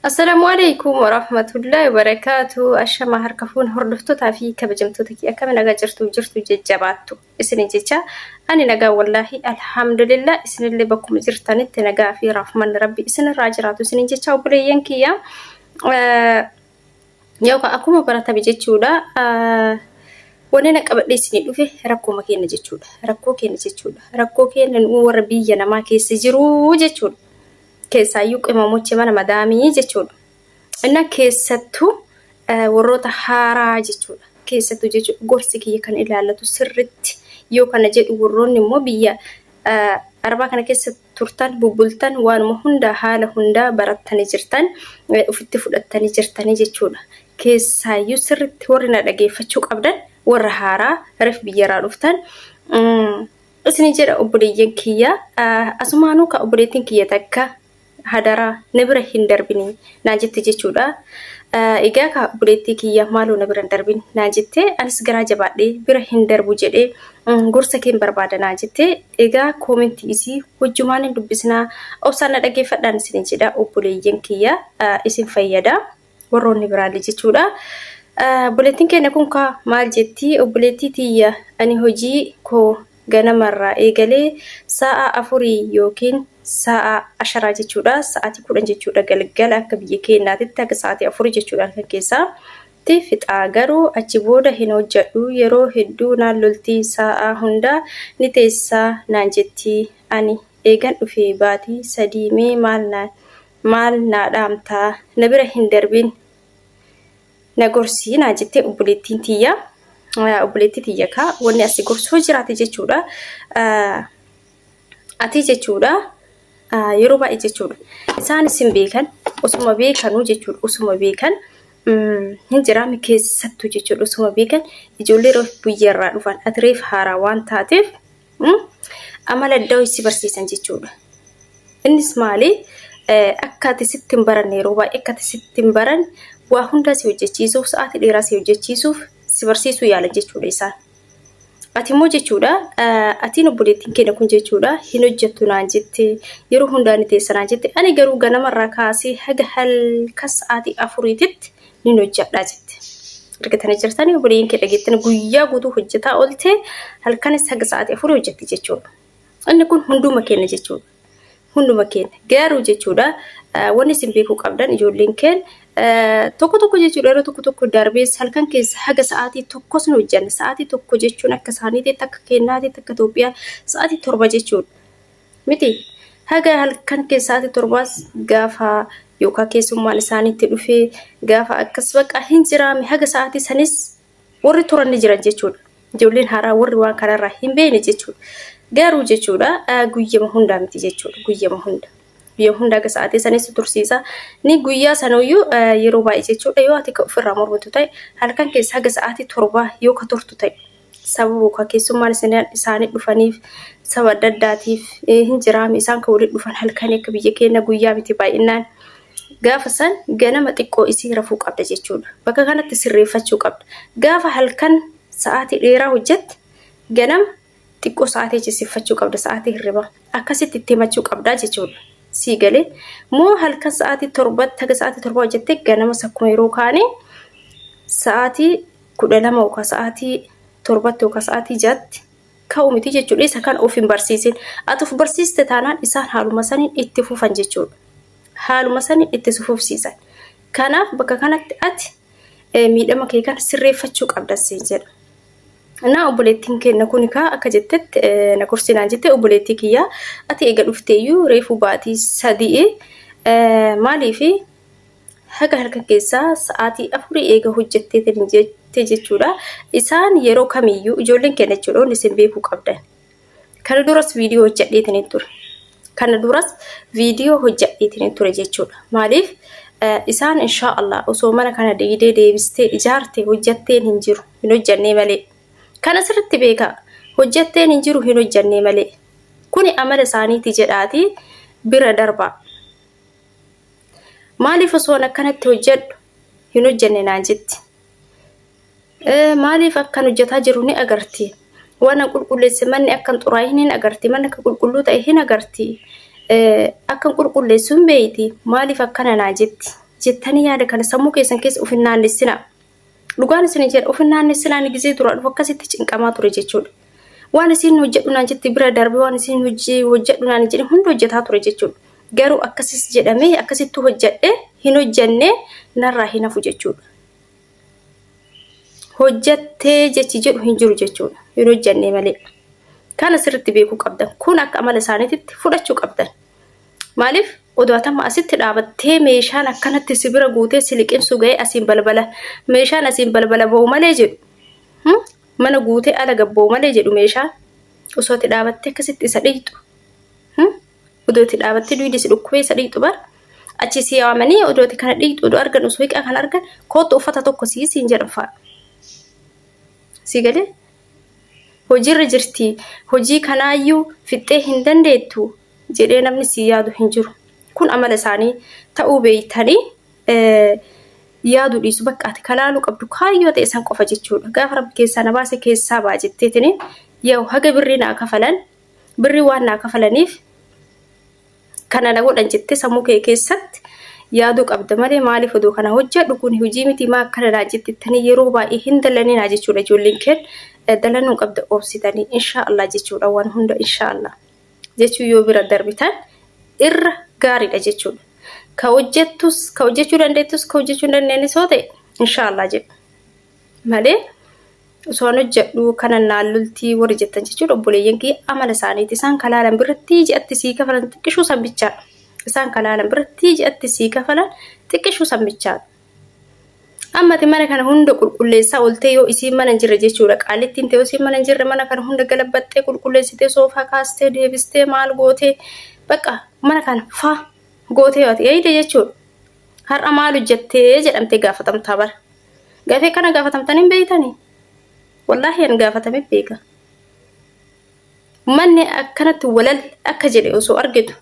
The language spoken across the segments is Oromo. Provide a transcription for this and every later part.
Assalaamu alaikum warahmatullahi wabarakaatu. Ashamaa harka fuun hordoftootaa fi kabajamtoota kiyya akkami nagaa jirtu jirtu jajjabaattu isinin jecha ani nagaa wallaahi alhamdulillah isinillee bakkuma jirtanitti nagaa fi rahmanni rabbi isinirraa jiraatu isinin jecha obboleeyyan kiyya yookaan akkuma baratame jechuudha. Wanni na qabadhee isinii dhufe rakkooma keenya jechuudha. Rakkoo keenya jechuudha. Rakkoo keenya nu warra biyya namaa keessa jiru jechuudha. Keessaayyuu qimamochi mana madaamii jechuudha. Inna keessattuu warroota haaraa jechuudha. Keessattuu jechuudha gorsi kiyya kan ilaallatu sirritti yoo kana jedhu warroonni immoo biyya arabaa kana keessa turtan bubbultan waanuma hundaa haala hundaa barattanii jirtan ofitti fudhattanii jirtanii jechuudha. Keessaayyuu sirritti warri na dhageeffachuu qabdan warra haaraa reef biyyarraa dhuftan isin jedha obboleeyyan kiyya asumaanuu ka obboleettiin kiyya takka hadaraa na bira hin darbini naan jette jechuudha. Egaa ka obboleettii kiyya maaloo na bira hin darbin naan jette anis garaa jabaadhee bira hin darbu jedhee gorsa keen barbaada naan jette egaa koomentii isii wajjumaan hin dubbisnaa obsaan na dhageeffadhaan isin jedha obboleeyyan kiyya isin fayyada warroonni biraallee jechuudha. Obboleettiin keenya kun kaa maal jetti obboleettii tiyya ani hojii koo ganamarraa eegalee sa'a afurii yookiin sa'a asharaa jechuudha sa'aatii 10 jechuudha galgala akka biyya keenyaatitti akka sa'aatii afurii jechuudha halkan keessaa tti fixaa garuu achi booda hin hojjadhu yeroo hedduu naan loltii sa'a hundaa ni teessaa naan jettii ani eegan dhufee baatii 3 mee maal maal naa dhaamtaa na bira hin darbin na gorsii naa jettee obboleettiin tiyya obboleettii tiyya kaa wanni asii gorsuu jiraate jechuudha ati jechuudha yeroo baay'ee jechuudha isaanis hin beekan osuma beekanuu jechuudha osuma beekan hin jiraame keessattuu jechuudha osuma beekan ijoollee reef biyyarraa dhufan ati reef haaraa waan taateef amala addaa si barsiisan jechuudha. Innis maali? Akka ati sitti hin baranne yeroo baay'ee akka ati sitti hin baranne waa hundaa si hojjechiisuuf sa'aatii dheeraa si hojjechiisuuf si barsiisuu yaalan jechuudha isaan. Ati immoo jechuudha atiin obboleettiin keenya kun jechuudha hin hojjettu naan jette yeroo hundaa ni teessa naan jette ani garuu ganamarraa kaasee haga halkan sa'aatii afuriititti nin hojjedha jette. Argatanii jirtanii obboleeyyiin kee dhageettanii guyyaa guutuu hojjetaa oolte halkanis haga sa'aatii afurii hojjetti jechuudha. Inni kun hunduma keenya jechuudha. Hunduma keenya garuu jechuudha wanni isin beekuu qabdan ijoolleen keen tokko tokko jechuudha yeroo tokko tokko darbees halkan keessa haga sa'aatii tokkos ni hojjanna. Sa'aatii tokko jechuun akka isaaniititti akka keenyaatitti akka Itoophiyaa sa'aatii 7 jechuudha. Miti haga halkan keessa sa'aatii torbaas gaafa yookaan keessummaan isaaniitti dhufee gaafa akkas bakka hin jiraame haga sa'aatii sanis warri turan ni jiran jechuudha. Ijoolleen haaraa warri waan kanarraa hin beekne jechuudha. Garuu jechuudha guyyama hundaa miti jechuudha guyyama hunda. Guyyama hunda haga sa'aatii sanis tursiisa. Ni guyyaa sanuyyuu yeroo baay'ee jechuudha yoo ati ofirraa mormitu ta'e halkan keessa haga sa'aatii torbaa yoo ka turtu ta'e sababa ka keessummaan isaanii dhufaniif saba adda addaatiif hin jiraame isaan kan walitti dhufan halkanii akka biyya keenya guyyaa miti baay'inaan. Gaafa san ganama xiqqoo isii rafuu qabda jechuudha. Bakka kanatti sirreeffachuu qabda. Gaafa halkan sa'aatii dheeraa hojjette ganama xiqqoo sa'aatii cisiffachuu qabda sa'aatii hirribaa. Akkasitti itti himachuu qabdaa jechuudha. Sii galee moo halkan sa'aatii torbatti haga sa'aatii torbaa hojjette ganama sakkuma yeroo kaanii sa'aatii 12 yookaan sa'aatii torbatti yookaan sa'aatii ja'atti ka'u miti jechuudha. Isa kan of hin barsiisin. Ati of barsiiste taanaan isaan haaluma saniin itti fufan jechuudha. Haaluma saniin itti si fufsiisan. Kanaaf bakka kanatti ati miidhama kee kana sirreeffachuu qabda siin jedha. Naa obboleettiin keenya kun kaa akka jettetti na gorsinaan jette obboleettii kiyyaa ati eega dhufteeyyuu reefuu baatii sadii maaliifi haga halkan keessaa sa'aatii afurii eega hojjetteetiin jette jechuudha. Isaan yeroo kamiyyuu ijoolleen keenya jechuudha wanni isin beekuu qabdan. Kana duras viidiyoo hojjedheetiin ture. Kana duras viidiyoo hojjedheetiin ture jechuudha. Maaliif isaan inshaa Allah osoo mana kana diidee deebistee ijaarte hojjetteen hin jiru hin hojjennee malee. Kana sirriitti beekaa. Hojjetteen hin jiru hin hojjennee malee. Kuni amala isaaniiti jedhaatii bira darbaa. Maaliif osoo an akkanatti hojjedhu hin hojjenne naan jetti. Maaliif akkan hojjetaa jiru ni agarti. Waan an qulqulleesse manni akkan xuraa'in hin agarti. Manni akka qulqulluu ta'e hin agarti. Akkan qulqulleessu hin beeyti. Maaliif akkana naa jetti. jettanii yaada kana sammuu keessan keessa of hin naannessinaa. Dhugaan isin jedha of hin naannessinaa inni gizee duraa dhufu akkasitti cinqamaa ture jechuudha. Waan isiin hojjedhu naan jetti bira darbee waan isiin hojjedhu naan jedhe hunda hojjetaa ture jechuudha. Garuu akkasis jedhamee akkasittuu hojjedhe hin hojjenne narraa hin hafu jechuudha. Hojjattee jechi jedhu hin jiru jechuudha. Hin hojjannee malee. Kana sirriitti beekuu qabdan. Kun akka amala isaaniititti fudhachuu qabdan. Maaliif odoo atama asitti dhaabattee meeshaan akkanatti si bira guutee si liqimsu ga'ee asiin balbala meeshaan asiin balbala ba'u malee jedhu. Mana guutee ala gabba'u malee jedhu meeshaan osoo ati dhaabattee akkasitti isa dhiqxu. Odoo itti dhaabattee duydi si dhukkubee isa dhiqxu bar achi si yaamanii odoo itti kana dhiqxu odoo argan osoo hiqaa kana argan koottu uffata tokko sii siin jedhan fa'a. Si galee hojiirra jirti hojii kanaayyuu fixxee hin dandeettu jedhee namni si yaadu hin jiru. Kun amala isaanii ta'uu beektanii yaaduu dhiisu bakka ati kalaaluu qabdu kaayyoo ta'e san qofa jechuudha. Gaafa rabbi keessaa na baase keessaa ba'a jetteetini yoo haga birrii naa kafalan birrii waan naa kafalaniif kana na godhan jettee sammuu kee keessatti yaaduu qabda malee maaliif oduu kana hojjedhu kun hojii miti maa akkana naa jettettanii yeroo baay'ee hin dallaninaa jechuudha ijoolleen keen dallanuu qabda obsitanii inshaa Allah jechuudha waan hunda inshaa Allah jechuu yoo bira darbitan irra gaariidha jechuudha. Ka hojjettus ka hojjechuu dandeettus ka hojjechuu hin dandeenyes yoo ta'e inshaa Allah jedhu malee osoo an hojjedhu kana naan loltii warri jettan jechuudha obboleeyyan kiyya amala isaaniiti isaan kalaalan biratti ji'atti sii kafalan xiqqishuu san bichaadha isaan kalaalan biratti ji'atti sii kafalan xiqqishuu san bichaadha. Amma ati mana kana hunda qulqulleessaa ooltee yoo isiin mana hin jirre jechuudha qaallittiin ta'e isiin mana hin jirre mana kana hunda galabbaxxee qulqulleessitee soofaa kaastee deebistee maal gootee bakka mana kana faa gootee yoo ati eeyde jechuudha. Har'a maal hojjettee jedhamtee gaafatamtaa bara. Gafee kana gaafatamtanii hin beektanii? Wallaahi an gaafatame beeka. Manni akkanatti walal akka jedhe osoo argitu.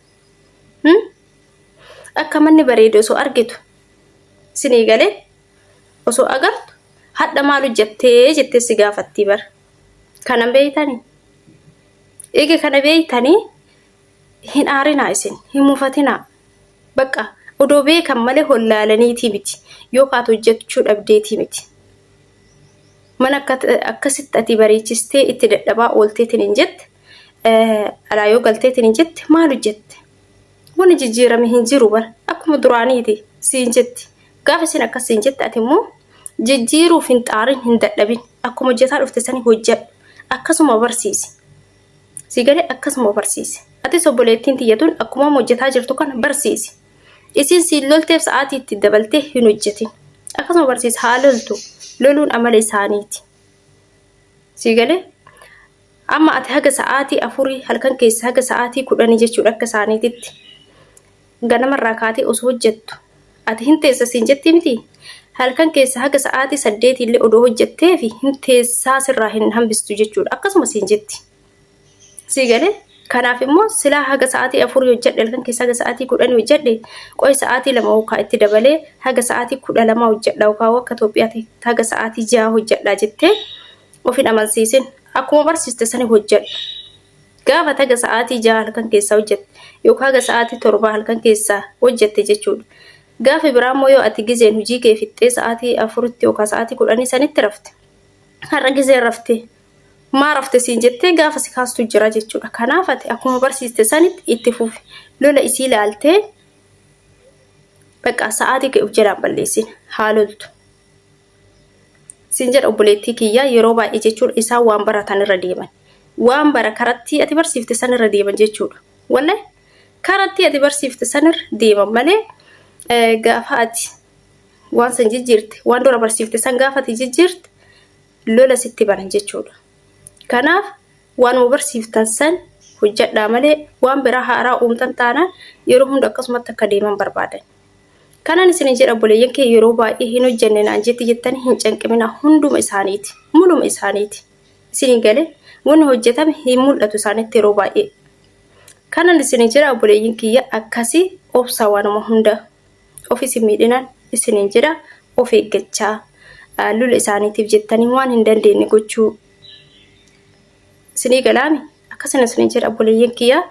Akka manni bareede osoo argitu. Sinii galee osoo agartu hadha maal hojjettee jettee si gaafattii bara. Kana beektanii? Eega kana beektanii hin aarinaa isin hin mufatinaa. Bakka odoo beekan malee hollaalaniitii miti yookaan hojjechuu dhabdeetii miti. Mana akkasitti ati bareechistee itti dadhabaa oolteetiin hin jette alaa yoo galteetiin hin jette maal hojjette? Wanni jijjiirame hin jiru bara akkuma duraaniiti siin jetti. Gaafa isin akkas siin jette ati immoo jijjiiruuf hin xaarin hin dadhabin akkuma hojjetaa dhufte sani hojjedhu akkasuma barsiisi. Si galee akkasuma barsiisi. Atis obboleettiin tiyya tun akkuma hojjetaa jirtu kana barsiisi. Isiin siin lolteef sa'aatii itti dabaltee hin hojjetin. Akkasuma barsiisi haa loltu. Loluun amala isaaniiti. Si galee amma ati haga sa'aatii afurii halkan keessa haga sa'aatii 10 jechuudha akka isaaniititti. Ganamarraa kaatee osoo hojjettu ati hin teessa siin jettii miti. Halkan keessa haga sa'aatii 8 illee odoo hojjetteefi hin teessaa sirraa hin hambistu jechuudha. Akkasuma siin jetti. Sii galee kanaaf immoo silaa haga sa'aatii 4 hojjedhe halkan keessa haga sa'aatii 10 hojjedhe qoy sa'aatii 2 yookaan itti dabalee haga sa'aatii 12 hojjedha yookaan akka Itoophiyaatti haga sa'aatii 6 hojjedha jettee of hin amansiisin. Akkuma barsiiste sani hojjedhu. Gaafa haga sa'aatii 6 halkan keessaa hojjette yookaan haga sa'aatii 7 halkan keessaa hojjette jechuudha. Gaafa biraa immoo yoo ati gizeen hojii kee fixxee sa'aatii 4tti yookaan sa'aatii 10 sanitti rafte. Har'a gizeen rafte maa rafte siin jettee gaafa si kaastu jira jechuudha. Kanaaf ati akkuma barsiiste sanitti itti fufi. Lola isii laaltee bakka sa'aatii kee of jalaan balleessin haa loltu. Siin jedha obboleettii kiyyaa yeroo baay'ee jechuudha isaan waan baratan irra deeman. Waan bara karattii ati barsiifte san irra deeman jechuudha. Wallahi karattii ati barsiifte san irra deeman malee gaafa ati waan san jijjiirte waan dura barsiifte san gaafa ati jijjiirte lola sitti banan jechuudha. Kanaaf waanuma barsiiftan san hojjadhaa malee waan biraa haaraa uumtan taanaan yeroo hunda akkasumatti akka deeman barbaadan. Kanan isin jedha obboleeyyan kee yeroo baay'ee hin hojjenne naan jetti jettanii hin canqimina hunduma isaaniiti. Muluma isaaniiti. Isin galee wanni hojjetame hin mul'atu isaanitti yeroo baay'ee. Kanan isin jedha obboleeyyan kiyya akkasii obsaa waanuma hunda ofis hin miidhinaan isiniin jedha of eeggachaa lola isaaniitiif jettanii waan hin dandeenye gochuu isinii galaami akkasuma isiniin jedha obboleeyyan kiyya.